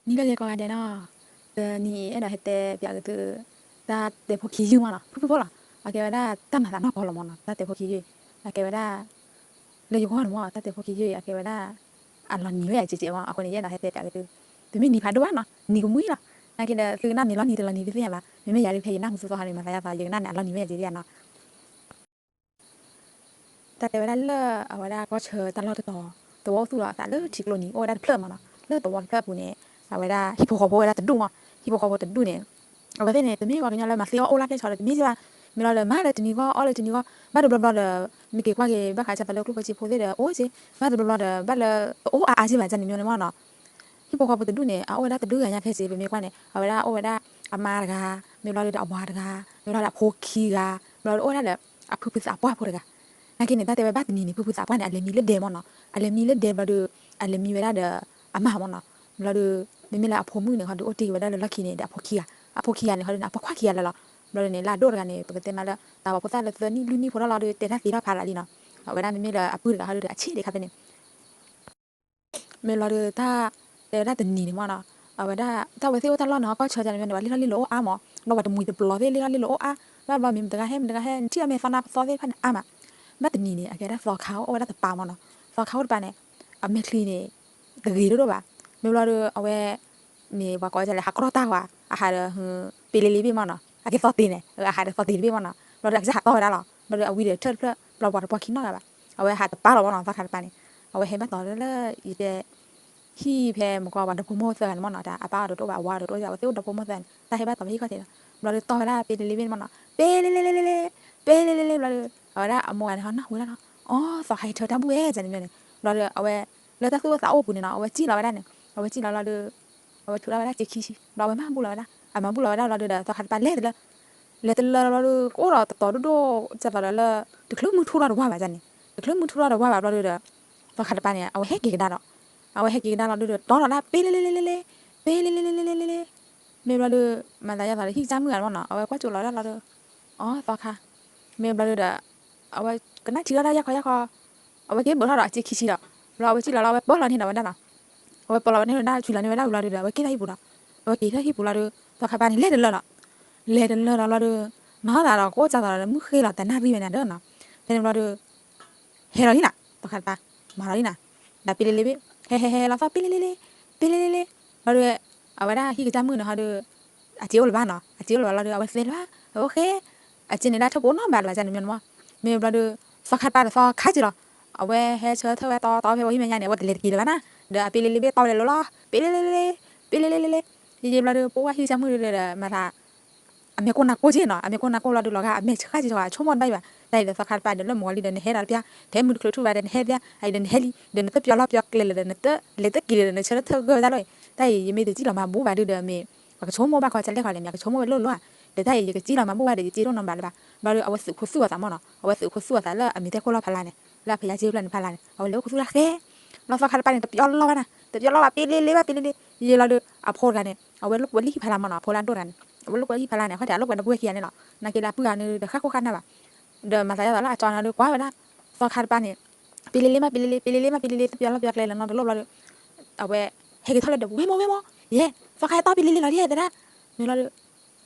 နံၤလၢဂ့ၤကိးဂၤဒဲးနီၤ, တနံၤအံၤအဲၣ်ဒိးဟဲတဲပၠးက့ၤသု တၢ်တဲဖိခံယုၢ်မးနီၤ, ဖုၣ်ဖုၣ်ဖိလီၤ. အကဲဝဲဒၣ်တၢ်မၤသးနီၢ်ကီၢ်လီၤမးနီၤ, တၢ်တဲဖိခံယုၢ်အံၤ အကဲဝဲဒၣ် လၢယဂီၢ်န့ၣ်မး တၢ်တဲဖိခံယုၢ်အံၤ အကဲဝဲဒၣ် အလီၤနံၤဝဲအကဲကဲမး. အဃိန့ၣ် ယအဲၣ်ဒိးဟဲတဲပၠးက့ၤသု, တမ့ၢ်နံၤဖးဒိၣ်ဘၣ်နီၤ, နံၤကမှံလီၤ. နာ်က့ဒီး သုကနၣ်မ့ၢ်လီၤနံၤတလီၤနံၤတသ့ၣ်ညါဘၣ်. မ့မ့ၢ်ယၤဒုးဖဲယနၢ်ဟူသိသီခါန့ၣ် မၤသးယါသီ ယကနၣ်န့ၣ် အလီၤနံၤဝဲအကဲကဲနီၤ. တၢ်တဲဝဲဒၣ်လၢအဝဲဒၣ်ကီၢ်ဆၢတၢ်လီၢ်တတီၤ, သဝီအိၣ်သူၣ်လီၤအသးလၢထံကျိနံၤ အိၣ်ဝဲဒၣ်တဖျၢၣ်မးနီၤ. လၢသဝီတဖျၢၣ်အပူၤန့ၣ် အဝဲဒၣ်ဟံၣ်ဖိဃီဖိဝဲဒၣ်တဒူၣ်မး, ဟံၣ်ဖိဃီဖိတဒူၣ်န့ၣ် အဝဲသ့ၣ်န့ၣ် တမ့ၢ်ပှၤကညီလၢမၤသ့အီၣ်အိၣ်လၢကျဲဆီဒီး တမ့ၢ်စ့ၢ်ဘၣ်, မ့ၢ်လီၤဒီးမၤလၢတနံၤဂီၢ် အီၣ်လၢတနံၤဂီၢ်, ဘၣ်တဘျီဘျီဒီး မ့ၢ်က့ၤကွၢ်က့ၤဘၣ်ဃးကၢ်သးလၢကျိၣ်ဖိစ့ဖိသ့ၣ်ဒီး အိၣ်စ့, ဘၣ်တဘျီဘျီဒီး ဘၣ်လၢတအိၣ်အါအါစ့ၢ်ဘၣ် ကန့ၣ်မးန့ၣ်မးနီၤ. ဟံၣ်ဖိဃီဖိတဒူၣ်န့ၣ် အအိၣ်ဝဲဒၣ်တဒူၣ်ဂၤညါခဲစ့, ပမ့ၢ်ကွၢ်န့ၣ် အဝဲဒၣ်အိၣ်ဝဲဒၣ်အမါတဂၤ, မ့ၢ်ဘျီဒီးအဝၤတဂၤ, မ့ၢ်ဘျီဒီးအဖိခံဂၤ, ဘျီဒီးအိၣ်ဝဲဒၣ်ဒီး အဖုဖုသးပှၢ်ဖိတဂၤ. နာ်က့န့ၣ် တၢ်တဲဝဲဘၣ်တနံၤန့ၣ် ဖုဖုသးပှၢ်န့ၣ် အလဲၤမံလၢဒဲမးနီၤ, အလဲၤမံလၢဒဲဘျီဒီး အလဲၤမံဝဲဒၣ်ဒီး အမါမးနီၤ. ဘျီဒီး မ့မ့ၢ်လၢအဖိမုၣ်န့ၣ် ဟီဒီးအိၣ်တ့ၢ်က့ၤဝဲဒၣ်လၢလီၢ်ခံန့ၣ်ဒီး အဖိခံဂၤ, အဖိခံဂၤန့ၣ် ဟီဒီးန့ၣ် အဖိခွါခံဂၤလၢာ်လီၤ. ဘျီဒီးန့ၣ် လၢအဒိၣ်တဂၤန့ၣ် ပကတဲမးလၢ သးဝးဖိသၣ်လၢသၢနံၣ်လွံၢ်နံၣ်ဖိထီၣ်လီၤဒီး တဲတၢ်သ့ထီၣ်ဖးလၢာ်လံနီၤ. အဝဲဒၣ်မ့မ့ၢ်လၢအပုၢ်တဂၤဟီဒီး အဆံးဒံးခါဖဲန့ၣ် မ့ၢ်ဘျီဒီးတၢ် တဲဝဲဒၣ်တနံၤန့ၣ်မးနီၤ, အဝဲဒၣ် တၢ်ဝဲသ့ၣ်အိၣ်တၢ်လီၢ်န့ၣ် ဟီကီၢ်ဆၢန့ၣ် မ့ၢ်န့ၣ် ပှၤလံၣ်ထီၣ်လံၣ်လီၤအိၣ်အါမး, ဒီးပှၤတမှံၤတပျီၤသ့ၣ်လံၣ်ထီၣ်လံၣ်လီၤအိၣ်အါ, ဘၣ်ဘျီမ့ၢ်မတဂၤဟဲ မတဂၤဟဲ နထံၣ်အီၣ်မ့ၢ်သီနါပသီသ့ၣ်တဖၣ်န့ၣ်အါမး. ဘၣ်တနံၤန့ၣ် အကဲဒၣ်သီခါအိၣ်ဝဲဒၣ်တပၤမးနီၤ, သီခါအိၣ်တပၤန့ၣ် အမဲာ်ချံန့ၣ် တဂ့ၤဒိၣ်ဒိၣ်ဘၣ်. မ့ၢ်ဘျီဒီး အဝဲ မ့ၢ်ပှၤကိးဝဲဒ်လဲၣ် ဟးကြီတၢ်ဝဲ, အဟးဒီး ပ့လ့လ့ဘ့ၣ်မးနီၤ, အကဲသီတ့န့ၣ် အဟးဒီးသီတ့တဘ့ၣ်မးနီၤ. ဘျီဒီး အကစၢ်ဟးတီဝဲဒၣ်လီၤ. ဘျီဒီး အဝံၤဒီးထၢၣ်တဖျၢၣ် ဘျီပှၤတပှီၢ်ခံနီတဂၤဘၣ်. အဝဲဟးတပၤလီၤမးနီၤ သီခါတပၤန့ၣ်. အဝဲဟဲဘၣ်တီၤလၢ ယတဲ ဟံၣ်ဖဲမကွၢ်ပှၤဒီဖိမိၢ်သၢဂၤန့ၣ်မးနီၤ, တၢ်အပၢ်အီၤတအိၣ်ဘၣ် အဝၤအီၤတအိၣ် အဝဲသ့ၣ်အိၣ်ဒီဖိမိၢ်သၢဂၤန့ၣ် တၢ်ဟဲဘၣ်တီၤဖဲဟံၣ်ခီၣ်ထံးလီၤ. ဘျီဒီးတီဝဲဒၣ် ပ့လ့လ့ဘ့ၣ်န့ၣ်မးနီၤ, ပ့လ့လ့လ့လ့ ပ့လ့လ့လ့လ့ ဘျီဒီး အဝဲဒၣ်အမိၢ်ဂၤန့ၣ် ဟီနီၢ်ဟူဝဲဒၣ်လီၤ. အိ သီခါဟဲထၢတၢ်ဘူၣ်ဝဲ ကန့ၣ်မ့ၢ်န့ၣ်. ဘျီဒီး အဝဲ လၢတၢ်သူၣ်အိၣ်သးအိၣ်ပူၤန့ၣ်နီၤ အဝဲစံၣ်လီၤဝဲဒၣ်န့ၣ် အဝဲစံၣ်လီၤလီၤဒီး အဝဲထုးထီၣ်ဝဲဒၣ်စ့ခံဆံ ဘျီအဝဲမၤဘူၣ်လီၤဝဲဒၣ်, အမၤဘူၣ်လီၤဝဲဒၣ်လီၤဒီး သီခါတပၤလဲၤတလၢ လဲၤတလၢလီၤဘျီဒီး ကအိၣ်ဒီးတတီၤဒိၣ်ဒိၣ် ကၢ်သိးဒီးလၢ တချုးမုၢ်ထူၣ်ထီၣ်တဝၢ်ဘၣ်န့ၣ်, တချုးမုၢ်ထူၣ်ထီၣ်တဝၢ်ဘၣ်ဘျီဒီး သီခါတပၤန့ၣ် အဝဲဟဲက့ၤကဒါဒီး အဝဲဟဲက့ၤကဒါလီၤဒီး တီထီၣ်ဒၣ် ပ့လ့လ့လ့လ့လ့ ပ့လ့လ့လ့လ့လ့လ့လ့ မ့ၢ်ဘျီဒီး မၤသးယါသးဒီး ဟံၣ်ကစၢ်မုၣ်ဂၤန့ၣ်မးနီၤ အဝဲကွၢ်ကၠိလီၤဝဲဒၣ်လီၤဒီး အိ သီခါ မ့ၢ်ဘျီဒီး အဝဲကနၣ်ထံထီၣ်တၢ်ယၢ်ခီယၢ်ခီ အဝဲက့ၤဘၢၣ်ထီၣ်ဒီးအစ့ခံဆံဒီး ဘျီအဝဲစံၣ်လီၤလီၤ အဝဲပၢလီၤန့ၢ်ဒီးဝဲဒၣ်လီၤ. အဝဲပၢလီၤဝဲန့ၢ်ဝဲဒၣ် ဆူလီၤန့ၢ်ဝဲဒၣ်ဝံၤလီၤဒီး အဝဲက့ၤထီၣ်ဟံၣ်ပူၤဒီး အဝဲက့ၤထီၣ်ဟံၣ်ပူၤလီၤဒီး သီခါတပၤန့ၣ် လဲၤတလၢလီၤ. လဲၤတလၢလီၤဘျီဒီး မၤသးဒီး ကအိၣ်ကၢ်သိးဒီး မုၢ်ဃ့လီၤ တနၣ်ရံၣ်ဝဲန့ၣ်ဒီးနီၤ. ဖဲန့ၣ်ဘျီဒီး ဟဲလီၤလံနီၤ သီခါတပၤ မၤလီၤလံနီၤ. ဒီးပ့လ့လ့ဘ့ၣ် ဟဲဟဲဟဲလီၤသီ ပ့လ့လ့လ့ ပ့လ့လ့လ့ ဘျီဒီး အဝဲဒၣ်ဟံၣ်ကစၢ်မုၣ်န့ၣ်ဟီဒီး အစ့အိၣ်လၢၤဘၣ်နီၤ အစ့အိၣ်လၢၤဘၣ်လီၤဒီး အဝဲသဲလၢၤဘၣ် အဝဲဃဲ အစ့န့ၣ်ဒၣ်ထၢၣ်ပအိၣ်နီတဘျီလၢၤဘၣ်န့ၣ်မ့ၢ်န့ၣ်မး. မ့ၢ်ဘျီဒီး သီခါတပၤဒီးသီခါက့ၤလီၤ. အဝဲဟဲဆၢထၢၣ်ဝဲတီတီဖဲဝဲဟံၣ်မဲာ်ညါန့ၣ် အဝဲကလဲၤတက့ၤလၢၤဘၣ်နီၤ ဒီးအပ့လ့လ့ဘ့ၣ်တီဝဲလဲၤလီၤလီၤ ပ့လ့လ့လ့ ပ့လ့လ့လ့လ့ ယယံာ်ဘျီဒီး ပအိၣ်ဝဲဟံၣ်ကစၢ်မုၣ်ဒီး မၤသး အမဲာ်ကိၢ်နၤကိၢ်က့ၤနီၤ အမဲာ်ကိၢ်နၤကိၢ်လီၤဒီးလီၤဂာ် အမဲာ်ဆှးက့ၤကီး ဆိကမိၣ်တဘၣ်အံၤဘၣ်. တၢ်အံၤဒီးသီခါတပၤဒီးလၢမုၢ်ဂီၤလံဒီး နဟဲဒီးတပျၢ် ထဲမုၢ်တချုးထူၣ်ဘၣ်ဒီးနဟဲတပျၢ် အအံၤဒီးနဟဲလံ ဒီးနတပျီလီၢ်ပျီကျဲလၢၤဒီး နတလဲၤတက့ၤလၢၤဒီး နဆၢထၢၣ်ဂၢၢ်ဝဲဒၣ်လီၤအံၤ. တၢ်အံၤ ယမ့ၢ်တစံၣ်လီၤမၤဘူၣ်ဘၣ်ဒုးဒီးမ့ၢ် ပှၤကဆိကမိၣ်ဘၣ်ခီ ကလဲၣ်ခီလဲၣ် မ့ၢ်အကဆိကမိၣ်ဝဲလိၣ်လိၣ်ဧါ. ဒီးတၢ်အံၤယကစံၣ်လီၤမၤဘူၣ်ဘၣ်ဒီး ယစ့တအိၣ်နီတဘျီလၢၤဘၣ်. ဘျီဒီး အဝဲသုးခိၣ်သူၣ်အသးမးနီၤ အဝဲသုးခိၣ်သူၣ်အသးလၢအမ့ၢ်တဲခိၣ်လီၢ်ဖးလၢ်န့ၣ် လၢအဖဲယါစ့ဖျၢၣ်န့ၣ်ဖးလၢ်န့ၣ် အဝဲလဲၤအိၣ်ခိၣ်သူၣ်တၢ်ဃဲ ဘျီသီခါတပၤန့ၣ် တပျီလီၢ်ဘၣ် ပ့လ့လ့ဘၣ် ပ့လ့လ့ ယံာ်လီၤဒီး အဖိတဂၤန့ၣ် အဝဲလိာ်ကွဲလၢဟံၣ်ဖးလၢ်မးနီၤ အဖိလၢအဒိၣ်တဂၤန့ၣ် အဝဲလိာ်ကွဲလၢဟံၣ်ဖးလၢ်န့ၣ် အဃိတၢ်လိာ်ကွဲဒီပုၢ်ဝဲၢ်ခံဂၤန့ၣ်လီၤ. နာ်က့လၢအပုၢ်ဂၤန့ၣ်ဒီးဃၣ်ခိၣ်ဃၣ်နၢ်ဘၣ် ဒီးမၤသးယါသးလၢအကၠီန့ၣ်ဒီးကွၢ်ဝဲဒၣ် သီခါတပၤန့ၣ် ပ့လ့လ့မး ပ့လ့လ့ ပ့လ့လ့မး ပ့လ့လ့ တပျီလီၢ်ပျီကျဲလၢၤနီတလိၣ်ဘျီဒီး အဝဲ ဟဲက့ၤထီၣ်လၢဒီး ဝ့ၢ်မိၢ် ဝ့ၢ်မိၢ် ယဲ သီခါဟဲတီပ့လ့လ့လီၤဒ်တဲဒၣ် မ့ၢ်ဘျီဒီး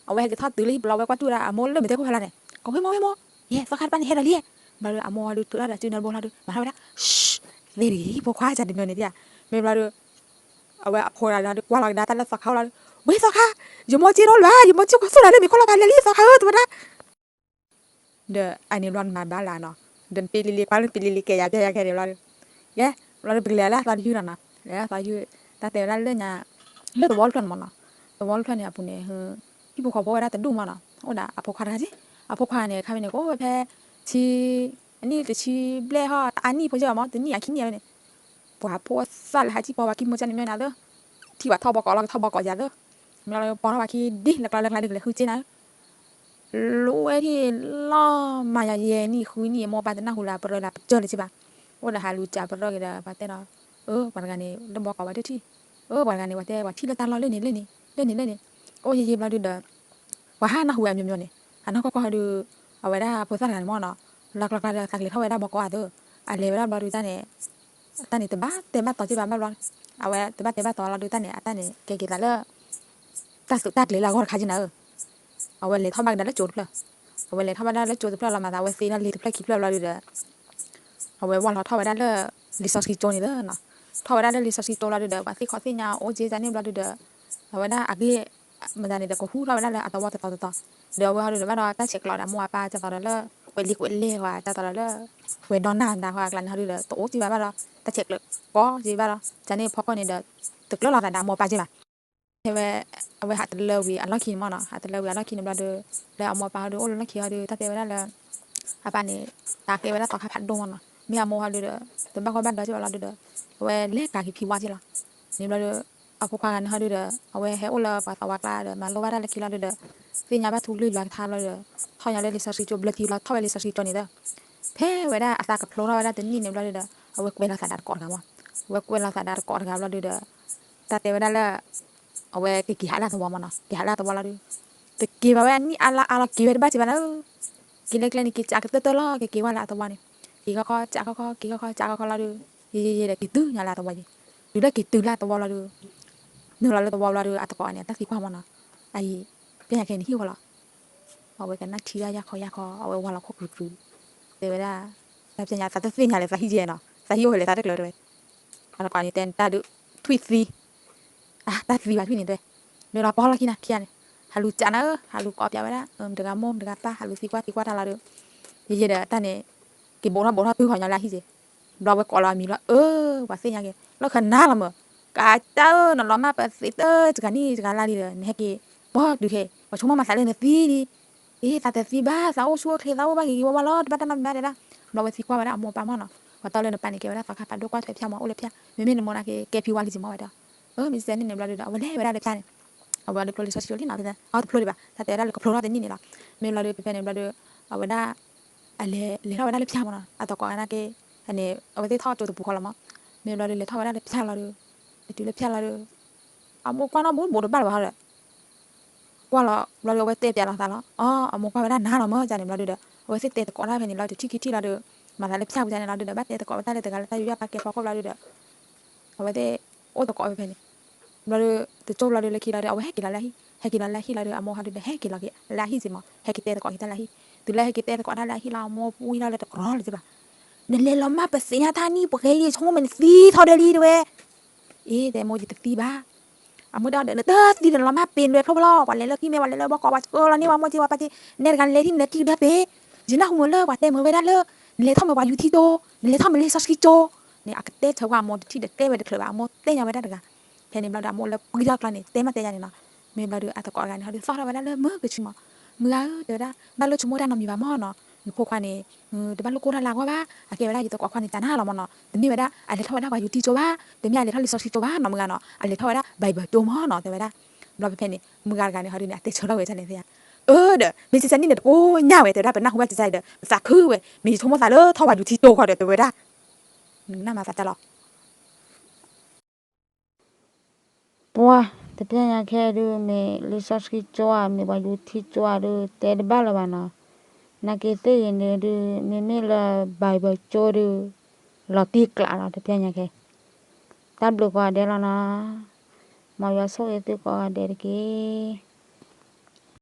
အဝဲဟဲက့ၤထီၣ်တုၤလၢဟံၣ်ပူၤလီၤ အဝဲကွၢ်တူၢ်ဝဲဒၣ်အမိၢ်လၢမ့ၢ်တဲခိၣ်ဖးလၢ်န့ၣ် အဝ့ၢ်မိၢ် ဝ့ၢ်မိၢ် ယဲ သီခါတပၤန့ၣ်ဟဲလီၤလံ ဘျီဒီး အမိၢ်ဒီးထုးထီၣ်ဒီးစုနၢတဘိလီၤဒီး မၤထီၣ်ဝဲဒၣ် သ့တဂ့ၤ ဖိခွါကၢ်တမံၤန့ၣ်ဒ် မ့ၢ်ဘျီဒီး အဝဲအဖိတဂၤဒီး ကွၢ်လီၤကဒါတၢ်လၢသီခါအိၣ်လီၤဒီး ဝ့ၢ်သီခါ ယမိၢ်စ့တအိၣ်လၢၤဘၣ် ယမိၢ်စ့ကွၢ်သူၣ်လီၤလၢမ့ၢ်ခိၣ်လီၢ်ဖးလၢ်လံ သီခါဧၢ တဲဝဲဒၣ် ဒီးအန့ၣ်ဘျီနမၤဘၣ်လၢ်နီၤ, ဒီးပ့လ့လ့ကွၢ်လၢပ့လ့လ့ကဲယၤပျဲယၤခဲန့ၣ်ဘျီဒီး ကဲ ဘျီဒီးပကလဲၤလၢအသီတယုၢ်လီၤနီၤ, လဲၤလၢအသီတယုၢ် တၢ်တဲဝဲဒၣ်လၢညါ လၢသဝီတဖျၢၣ်န့ၣ်မးနီၤ, သဝီတဖျၢၣ်န့ၣ်အပူၤန့ၣ် ဟံၣ်ဖိဃီဖိဝဲဒၣ်တဒူၣ်မးနီၤ, အိၣ်ဒၣ်အဖိခွါတဂၤက့, အဖိခွါန့ၣ် ခါဝဲန့ၣ် ကအိၣ်ဝဲဖဲ ဆံ အနံၣ်တဆံဘျဲၣ်ဟီ တအါနံၣ်ဖိစ့ၢ်ကီးမး တနံၣ်အခံနံၣ်ဝဲန့ၣ် ပှၤဖိသၣ်လၢဟးစံၣ်ပီဝဲကံၢ်မိၢ်ကၢ်န့ၣ်မ့ၢ်နၤသၢ, ထံၣ်ဘၣ်ထီၣ်ဘီကိးလီၤကထီၣ်ဘီကိးယၤသၢ, မ့ၢ်လီၤပီထီၣ်ဘၣ်ခံဒ်လဲၤကျီလၢကျါဒ်ကလဲၤဃုစ့နၤ, လၢဝဲထံၣ်လီၤမၤယၤယဲၢ်နံၣ်ဃုနံၣ် အမိၢ်ပၢ်တနၢ်ဟူလၢအပရၢလၢအပစၢၢ်လၢၤစ့ၢ်ဘၣ်, အိၣ်ဒီးဟးလူၤစးပရၢက့ၤဒီး ပှၤတဲဒီး, အၢ ပှၤတဂၤန့ၣ် လၢဘီကိးဝဲတထံၣ်, အၢ ပှၤတဂၤန့ၣ် ပှၤတဲပှၤထံၣ်လၢတၢ်လီၢ်လၢန့ၣ်လၢန့ၣ် လၢန့ၣ်လၢန့ၣ်, အိၣ်ယံာ်ယံာ်ဘျီဒုဒီး ပှၤဟးနၢ်ဟူဝဲအမျိုးမျိုးန့ၣ်, ဟးနီၢ်ကီၢ်ကီၢ်ဟီဒု, အဝဲဒၣ်ဖိသၣ်တဂၤန့ၣ်မ့ၢ်နီၤ, လၢကျီကျါဒီးသးကလဲၤထီၣ်ဝဲဒၣ်ဘီကိးအသၢ, အလဲၤဝဲဒၣ်ဘျီဒုတၢ်န့ၣ်, တၢ်န့ၣ်တဘၣ်တဲဘၣ်တီၤစ့ၢ်ဘၣ်ဘၣ်ဘျီ, အဝဲတဘၣ်တဲဘၣ်တီလီၤဒုး တၢ်န့ၣ် အတၢ်န့ၣ် ကဲက့ၤသးလၢ တၢ်သုးတၢ်ကျဲၤလၢအဂီၢ်တခါက့နၤဧၢ, အဝဲလဲၤထီၣ်ဘၣ်ကဒါလၢကၠိတဖျၢၣ်, အဝဲလဲၤထီၣ်ဘၣ်ဒၣ်လၢကၠိတဖျၢၣ်လီၤမးသး အဝဲသ့လၢလ့တဖျၢၣ်ခံဖျၢၣ်ဘျီဒုးဒီး အဝဲဝၢ်လီၤထီၣ်ဝဲဒၣ်လၢ လံာ်စီဆှံကၠိန့ၣ်လီၤ, ထီၣ်ဝဲဒၣ်လၢလံာ်စီဆှံကၠိလီၤဒုးဒီး ပှၤသ့ၣ်ခီသ့ၣ်ညါအိၣ်က့ၤန့ၣ်ဘျီဒုးဒီး အဝဲဒၣ်အဂ့ၢ် မတၤန့ၣ်ဒီး ကဟူထီၣ်ဝဲဒၣ်လၢအသဝီတတီၤတတီၤ, ဒီးအဝဲဟီဒုးဒီးဘၣ်ဒီးတၢ်ဆဲးကျိးဒီးအမိၢ်အပၢ် ကၢ်သိးဒီးလၢ ကွဲးလံာ်ကွဲးလဲၢ်ဝဲ ကၢ်သိးဒီးလၢ ဝဲၤဒီနၢ်ဒါဃီအကျါန့ၣ်ဟီဒုးဒီး တအိၣ်က့ၤဘၣ်ဘၣ်ဒီး တၢ်ဆဲးကျိးကီက့ၤဘၣ်ဒီး ကန့ၣ်ဖီခိၣ်န့ၣ်ဒီး တကျၢၢ်လီၤသးဒီးအမိၢ်အပၢ်က့ဘၣ် ဖဲဝဲ အဝဲဟးတလၢဝံၤအလီၢ်ခံန့ၣ်မ့ၢ်နီၤ, ဟးတလၢဝံၤအလီၢ်ခံန့ၣ်ဘျီဒီး လၢအမိၢ်အပၢ်ဟီဒုးအိၣ်လၢလီၢ်ခံဟီဒုး တၢ်တဲဝဲဒၣ်လၢ အပၢ်န့ၣ် တၢ်ကဲဝဲဒၣ်သီခါဖးဒိၣ်မ့ၢ်နီၤ, မ့ၢ်အမိၢ်ဟီဒုးဒီး တဘၣ်ဂီၢ်ဘၣ်ဒွးက့ဘၣ်လီၤဒုးဒီး အဝဲလဲၤကၤက့ၤဖံဝါက့လီၤ, န့ၣ်ဘျီဒီး အဖိခွါဂၤန့ၣ်ဟီဒုးဒီး အဝဲဟဲအိၣ်လၢပှၤသီဝါကျါဒီး မၤလိဘၣ်တၢ်လၢခံလီၤဒုးဒီး သ့ၣ်ညါဘၣ်ထူကလုၢ်လီၤကထါဘျီဒီး ထီၣ်ညါလၢလံာ်စီဆှံကၠိဘျၢထံလီၤ ထီၣ်ဝဲလံာ်စီဆှံကၠိန့ၣ်ဒီး ဖဲဝဲဒၣ်အသးကဖျိထီၣ်ဝဲဒၣ်တနံၣ်န့ၣ်ဘျီဒုးဒီး အဝဲကွဲးလီၤသးဒီးတကိးတဂၤမ့ၢ်, အဝဲကွဲးလီၤသးဒီးတကိးတဂၤဘျီဒုးဒီး တၢ်တဲဝဲဒၣ်လၢ အဝဲကက့ၤဟးလၢအသဝီမ့ၢ်နီၤ, က့ၤဟးလၢအသဝီလီၤဒုး တက့ၤဘၣ်ဝဲအနံၣ်အါလါအါလီၤ က့ၤဝဲတဘၣ်စံးဘၣ်နီၤ, က့ၤလၢကျဲန့ၣ် က့ၤကးကတၢၢ်တၢၢ်လီၤ ကက့ၤဝဲလၢအသဝီန့ၣ်, က့ၤခီခီကးခီခီ က့ၤခီခီကးခီခီလီၤဒုး ယဲယဲဒီးက့ၤတုၤညါလၢအသဝီယဲ, တုၤလၢက့ၤတုၤလၢအသဝီလီၤဒုး နုာ်လီၤလၢသဝီလီၤဒုး အသကိးန့ၣ် တၢ်သံကွၢ်မ့ၢ်နီၤ, အအံၤ ပျဲညါခဲန့ၣ်ဟံၣ်ဃီလီၤ အဝဲကနၣ်ထံဒၣ်ယၢ်ခီယၢ်ခီ အဝဲဝါလီၤခိၣ်ကြူကြူ, တဲဝဲဒၣ် တၢ်ပျဲညါသးတသ့ၣ်ညါလဲၣ် သးဟံၣ်ယဲနီၤ သးဟံၣ်အိၣ်ဝဲလဲၣ် သးတကျၢၤတဲဝဲ, အသကိးန့ၣ်တဲတၢ်ဒုး ထွံၣ်သံ အတၢ်သံဘၣ်ထွံၣ်န့ၣ်တဲ, နုာ်လီၤပီလီၤခံနၤခံဂၤန့ၣ်, ဟးလူၤကးနၤဧၢ ဟးလူၤကိးပၠးဝဲဒၣ် မတဂၤမိၢ်မတဂၤပၢ် ဟးလူၤသံကွၢ်သံကွၢ်တၢ်လီၤဒုး, ယဲယဲဒီးတၢ်န့ၣ် က့ၤဘိးထီၣ်ဘိးထီၣ်တုၤဃီၤညီလၢအဟံၣ်က့ၤ, ဘျီဝဲကိးလီၤအမံၤလီၤ အၢ ပှၤသ့ၣ်ညါက့ၤ လီၢ်ခၢၣ်နၤလီၤမၢ်, ကးတၢ်ဧၢ နလီၤမၢ်ပသံးတၢ်တဂၤနံၣ်တဂၤလါလံဒီး နဟဲက့ၤ ပီၢ်တုၤခဲ ပှၤဆိကမိၣ်မးသးလၢနသံလံ အ့ သးတသံဘၣ် သးအိၣ်ဆူၣ်အိၣ်ချ့ သးအိၣ်ဘၣ်ဂ့ၤဂ့ၤဝါဝါလီၤ တဘၣ်တၢ်နီတမံၤဘၣ်တဲဒၣ်, ဘျီဝဲသံကွၢ်ဝဲဒၣ်အမိၢ်အပၢ်မ့ၢ်နီၤ, ပှၤတီလၢနပၢ်န့ၣ် ကဲဝဲဒၣ်သီခါဖးဒိၣ်ကွၢ်ထွဲဖၠၣ်မး အိၣ်လၢဖၠၣ်, မ့မ့ၢ်နမိၢ်နာ်က့ ကဲဖံဝါလံက့ၤမးဝဲဒၣ်, အၢ မ့ၢ်စဲန့ၣ်န့ၣ်ဘျီဒုးဒီး အဝဲလဲၤဝဲဒၣ်လၢဖၠၣ်န့ၣ်, အဝဲဒုးဖျိလံာ်စီဆှံကၠိလံနီၤ, အီတဖျိဒံးဘၣ် တၢ်တဲဝဲဒၣ်လၢကဖျိထီၣ်တနံၣ်န့ၣ်လီၤ, မ့ၢ်ဘျီဒုးဖဲဖဲန့ၣ်ဘျီဒုး အဝဲဒၣ် အလဲၤ လဲၤထီၣ်ဝဲဒၣ်လၢဖၠၣ်မ့ၢ်နီၤ, အသကိးနာ်က့ န့ၣ် အဝဲသ့ၣ်ထီၣ်ကၠိတပူၤဃီလီၤမး, မ့ၢ်ဘျီဒုးလဲၤထီၣ်ဝဲဒၣ်လၢဖၠၣ်လီၤဒုး, လဲၤတုၤလၢဖၠၣ်လီၤဒုး အမိၢ်ကွၢ်နီၣ်ဘူးဘူးတဘၣ်လၢၤဘၣ်ဒီး ကွၢ်လီၤ ဘျီဒုးအဝဲတဲပၠးလီၤသးလီၤ, အီ အမိၢ်ကွၢ်ဝဲဒၣ်နၤလီၤမၢ် ကန့ၣ်ဘျီဒုးဒီး အဝဲသ့ၣ်တဲသကိးတၢ်ဖဲန့ၣ်လီၤ တထံၣ်ခံထံၣ်လီၤဒုး, မၤသးလၢဖၠၣ်ပူၤန့ၣ်လီၤဒုးဒီး ဘၣ်တဲသကိးဝဲတၢ်လၢတဂၤလၢတၢ်ယူးယီၣ်ပာ်ကဲဖီခိၣ်ဘျီဒုးဒီး အဝဲသ့ၣ်အိၣ်သကိးဝဲဖဲန့ၣ်, ဘျီဒုး တကၠိဘျီဒုးလၢခံလီၤဒုး အဝဲဟဲက့ၤလီၤလၢအဟံၣ်, ဟဲက့ၤလီၤလၢအဟံၣ်လီၤဒုး အမိၢ်ဟီဒုးဒီး ဟဲက့ၤလီၤက့ၤလၢအဟံၣ်စ့ၢ်မး ဟဲက့ၤတဲသကိးက့ၤတၢ်လၢအဟံၣ်, တုၤလၢဟဲက့ၤတဲသကိးတၢ်လၢအဟံၣ်လီၤ အမိၢ်ပူအံၤလီၤလၢတကြီလၢၤစ့ၢ်ဘၣ်, နလဲၤလီၤမၢ်ပသ့ၣ်ညါတၢ်နံၣ်ပှဲၤလံ ဆိကမိၣ်မ့ၢ်နသံထီၣ်ဒဲးလံတဲဝဲ အ့ တဲမိၢ်ယတသံဘၣ်, အမိၢ်တဲအီၤဒီး နတသံဒီးနလီၤမၢ်ပ့ၤနွဲၣ်ဖျိဖျိလီၤ ပှၤလဲၤလၢခံမ့ၢ် ပှၤလဲၤလၢဘီကီး ပှၤဆှၢလီၤန့ၢ်ပှၤမိၢ်က့ၤပှၤပာ်က့ၤ, နဲတဂၤနလဲၤထံၣ်နလဲၤထံၣ်ကဒါပ့ၤ, ယနၢ်ဟူမ့ၢ်လၢပှၤတဲမ့ၢ်ဝဲဒၣ်လၢ နလဲၤထီၣ်မ့ၢ်ပှၤယူၤထံကၠိ, နလဲၤထီၣ်မ့ၢ်လံာ်စီဆှံကၠိ, န့ၣ် အကတဲဆၢကွၢ်အမိၢ်တထံၣ်ဒီးတဲဝဲတချုးဘၣ် အမိၢ်တဲညါဝဲဒၣ်တဂၤ, ဖဲန့ၣ်ဘျီဒီးအမိၢ်လၢပှံထီၣ်ကျါန့ၣ် တဲမးတဲယါန့ၣ်နီၤ, မ့ၢ်ဘျီဒီးအသကိးတဂၤန့ၣ်ဟီဒုးသီၣ်ထီၣ်ဝဲဒၣ်လၢမုၢ်ကဆူမး, မုၢ်ဂၤဧၢ တဲဝဲဒၣ် ဘၣ်လိၣ်ဆိကမိၣ်တၢ်နီတမံၤဘၣ်မးနီၤ, နဖိခွါန့ၣ် တဘၣ်လိၣ်ကိၢ်တၢ်လၢအဂီၢ်ဘၣ်, အကဲဝဲဒၣ်ယသကိးခွါန့ၣ် တၢ်နၢ်လီၤမးနီၤ, တမ့ၢ်ဝဲဒၣ် အလဲၤထီၣ်ဝဲဒၣ်ပှၤယူၤထံကၠိဘၣ်, တမ့ၢ်အလဲၤထီၣ်လံာ်စီဆှံကၠိဘၣ်နီၤ မုၢ်ဂၤနီၤ, အလဲၤထီၣ်ဝဲဒၣ် Bible ကၠိမးနီၤ တဲဝဲဒၣ်, ဘျီဖဲဖဲန့ၣ် မုၢ်ဂၤတဂၤန့ၣ်ဟီဒုးန့ၣ် အတဲဆၢထၢၣ်ဝဲဒ်န့ၣ်သ့ဧါ, အၢဒီး မ့ၢ်စံးစဲန့ၣ်ဒီးတကိးညါဝဲ တဲဝဲဒၣ် ပနၢ်ဟူဘၣ်စံးစဲဒီး ပသးခုဝဲ မ့ၢ်ယဆိကမိၣ်သးလၢထီၣ်ပှၤယူၤထံကၠိဃီဒီး တဲဝဲဒၣ်, နကနၣ်မၤသးတၢ်လီၤ ပှၤ တပျဲညါခဲဒုး မ့ၢ်လံာ်စီဆှံကၠိဧါ မ့ၢ်ပှၤယူၤထံကၠိဧါဒုး တဲတဘၣ်လၢၤဘၣ်နီၤ, နာ်က့သ့ၣ်ဂ့ၤန့ၣ်ဒုး မ့မ့ၢ်လၢ Bible ကၠိဒုး လီၤတံၢ်ကျးလီၤ တပျဲညါခဲ, တၢ်ဘျုးကိးဂၤဒဲးလီၤနီၤ, မ်ယွၤဆိၣ်ဂ့ၤသုကိးဂၤဒဲးတက့ၢ်.